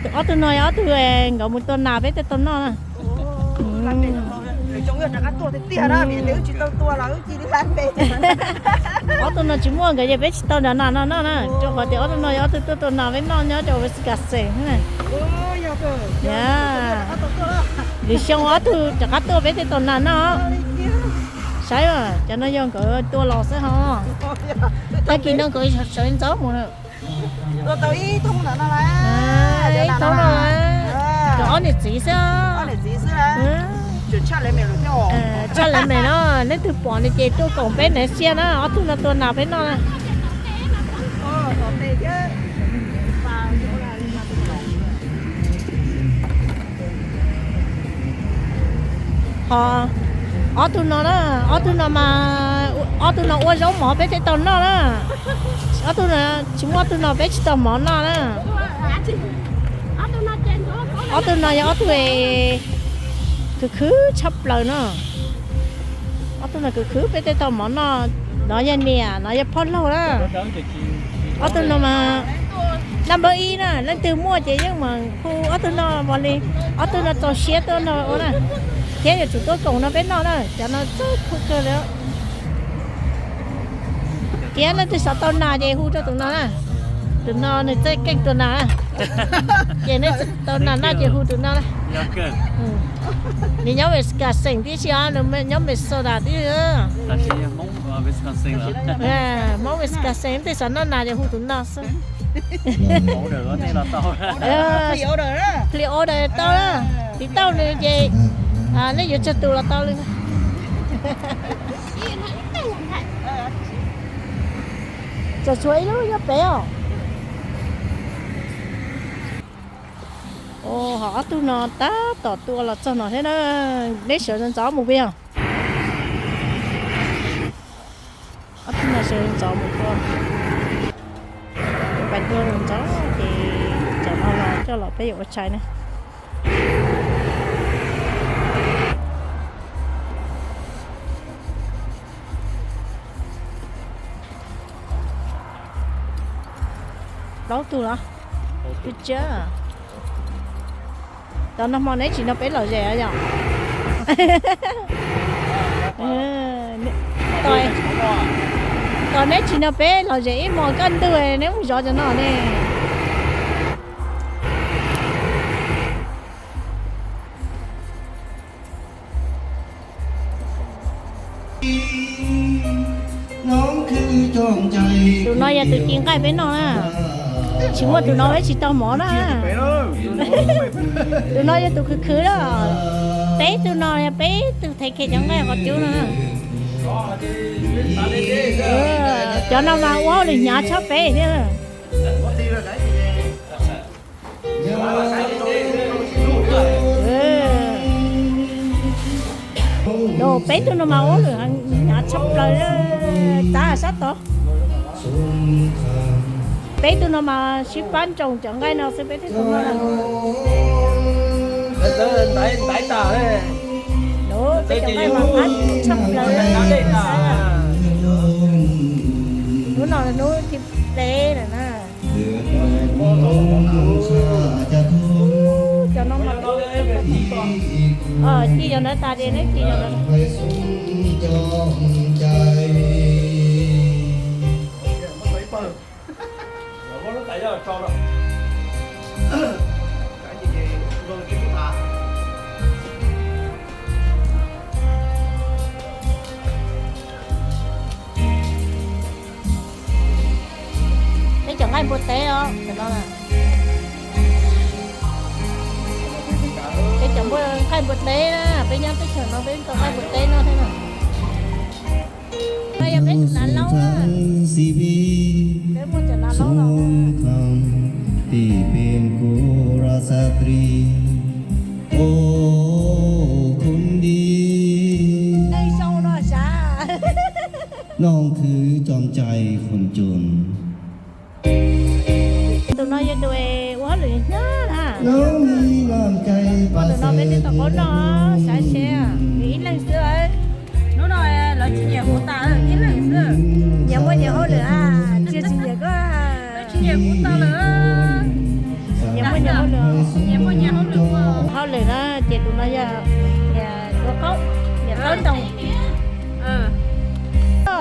Ob tug no yog ob tug nkawd mus tua nas peb thiaj tau noj na. Ob tug no tsis muaj nkawd ces peb tsis tau nrog nas no noj na, rau qhov tias ob tug no yog ob tug tuaj tua nas peb noj nyob rau Wisconsin na. Lwm xyoo ob tug rov qab tuaj peb thiaj tau nas noj. Saib, cov no yog nkawd tua los xwb ho. Tag kis no nkawd sawv ntxov mus lawm. Ib thoob no, cov ob niam txiv xwb. Tshaj lawv mem no, leej twg pom nws ces tuaj koom peb hnav siab na, ob tug no tua nas peb noj na. Ho ob tug no na, ob tug no mas, ob tug no ua zaub mov peb thiaj tau noj na. Ob tug no, tsis muaj ob tug no peb tsis tau mov noj na. Ob tug no yog ob tug khwv khwv tshaj plaws no. Ob tug no khwv khwv peb thiaj tau mov noj. No yog niam, no yog phauj laug na. Ob tug no mas number ib na, leej twg muaj ces yeej mas hu ob tug no mas li, ob tug no txaus siab tuaj nrog ua na. Thiab yuav tsum tuaj koom no peb noj na, cov no txawj hu kawg li. Thiab leej twg xav tau nas ces hu rau tus no na. Tus no nws txawj keej tua nas na. Ces nej tau nas noj ces hu tus no na. Nws nyob Wisconsin tib si os, nws nyob Minnesota tib si. Hmoob Wisconsin twg xav noj nas ces hu tus no xwb. Pre-order tau na, tiv tauj nws ces nej yuav tsawg tus los tau li. Tseem tshuav ib lub nyob pem os. Ho ob tug no tab tom tua los txog no thiab na, neb sawv ntxov mus peb os. Ob tug no sawv ntxov mus tua, pais tua ntxov ces tsam no los coj los peb yuav ua tshais na. Plaub tug los? Good job. Cov no hmo neb tsis nrog peb lom zem yom? Tos neb tsis nrog peb lom zem ib hmos kaj ntug neb mus zov cov no ne. Tus no yog tus ci nqaij peb noj na. Tsis muaj tus no peb tsis tau mov na. Tus no yog tus khwv khwv na. Peb tug no yog peb tug thev khe cov nqaij qhov cub no na. Cov no mas ua hauj lwm hnyav tshaj peb thiab. Peb tug no mas ua hauj lwm hnyav tshaj plaws, txav sab tod. Peb tug no mas sib pab ntsoos cov nqaij no xwb peb thiaj tau noj. Peb cov nqaij mas qab tshaj plaws. Hnub no hnub thib peb lawm na. Cov no mas ci cov ntawd tas ces neb ci cov ntawd. Peb cov nqaij npua teb os, cov no. Peb cov nqaij npua teb na, peb nyob teb chaws no peb tau nqaij npua teb noj thiab na. Peb yog peb tus nav laub na. Peb muaj cov nav laub los. Neeg zoo no sav. Tus no yog tus ua hauj lwm hnyav na. Tus no peb twb tau qaub noj, saib seb, nws ib leeg xwb. Hnub no lawv tsis nyiam kuv tas, ib leeg xwb. Nyias muaj nyias hauj lwm, tsis tsis nyiam koj. Tsis nyiam kuv tas lawm. Nyias muaj nyias Hauj lwm, hauj lwm na, ces tus no yog niam ua qaub, niam tawb ntoo.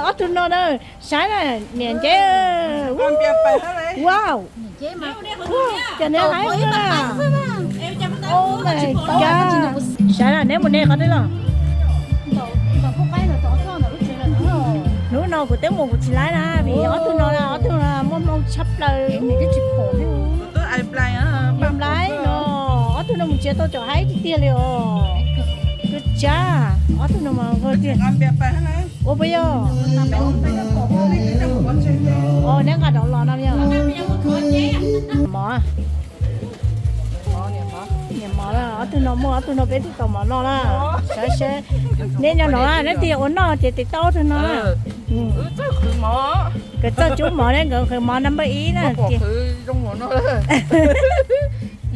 Ob tug no na, saib na, niam nceb. Wow, cas neb haib na. Oh my God, saib na, neb mus ne qhov twg los? Hnub no kuv twb mus kuv tsis laib na, vim ob tug no, ob tug no muaj hmoo tshaj plaws. Laib no, ob tug no mus txiav tau cov haib tiag tiag li os. Kawg tshaj, ob tug no mas kawg tiag. Ua puas yog? Neb nqa rov los no yog mov. Niam mov, ob tug no muaj, ob tug no peb twb tau mov noj na. Saib seb, neb nyob no neb twb yog ua noj ces tiv tauj ob tug no na. Nkawd txawj cub mov ne, nkawd qhwv mov number ib na.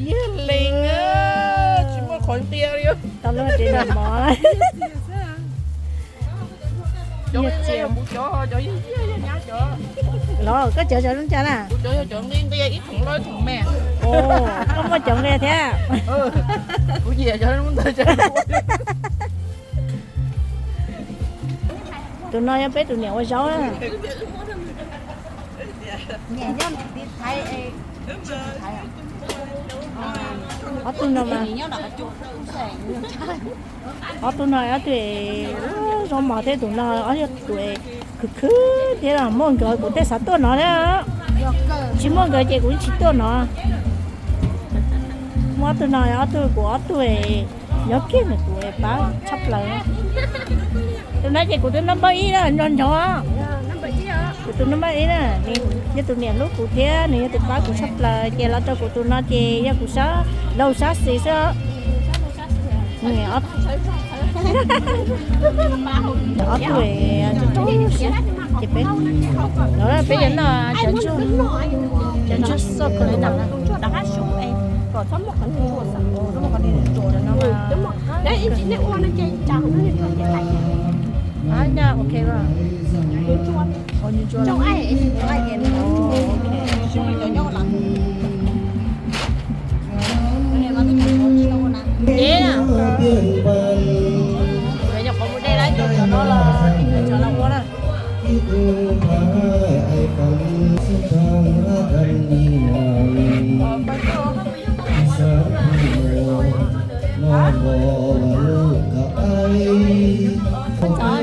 Yog lees, tsis muaj qhov nqia li. Tau lub hais tias niam mov. Los koj cov cov zoo cas na? Koj muaj cov nqia thiab. Tus no yog peb tus niam ua zaub na. Ob tug no mas, ob tug no ob tug zoo mov thiab, tus no ob yog tus khwv khwv thiab, muaj nkawd kuv thiaj xav tuaj no thiab. Tsis muaj nkawd ces kuv tsis tuaj no. Muaj ob tug no ob tug, kuv ob tug nyob kiag ntawm kuv pab tshaj plaws. Tus no ces kuv tus number ib na, nco ntsoov. Kuv tus number ib na, nws yog tus niam hlub kuv thiab nws yog tus pab kuv tshaj plaws, ces los rau kuv tus no ces yog kuv sab laug sab xis xwb. Ob tug, ces peb, peb yuav noj cov ntsuag, cov ntsuag xoj kawg li ntawm no. Nyaj ok. Nyaj qhov mus dej lawm, cov no los cov los ua na. Nws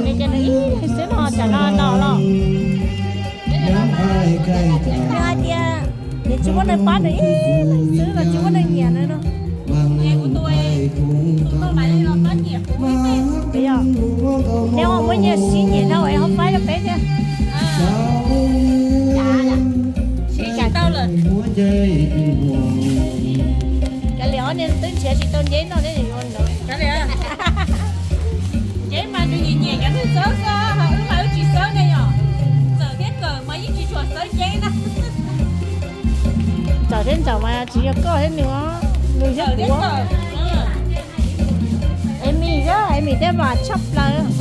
ces nws ib leeg xwb no, cov no no los. Nws hais tias nws tsis muaj neeg pab nws ib leeg xwb los tsis muaj neeg nyiam nws no. Neb ho muaj nyiaj sib nyiam dhau es ho faib rau peb thiab. Kav liam, ob niag twb nrhiav tsis tau nceb noj thiab yuav ntawd. Nceb mas nws nyiam nyiam cov twg xawb xwb, ho wb mas wb tsis xawb ne yom. Txawm thiab Ntxawm mas yeej tsis tshua xawb nceb na. Txawm thiab Ntxawm mas tsis yog koj thiab nws, nws yog kuv. Emi thiab, Emi thiab Vam tshaj plaws.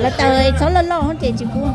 Lawv taws txhob loj loj ces tsis pub.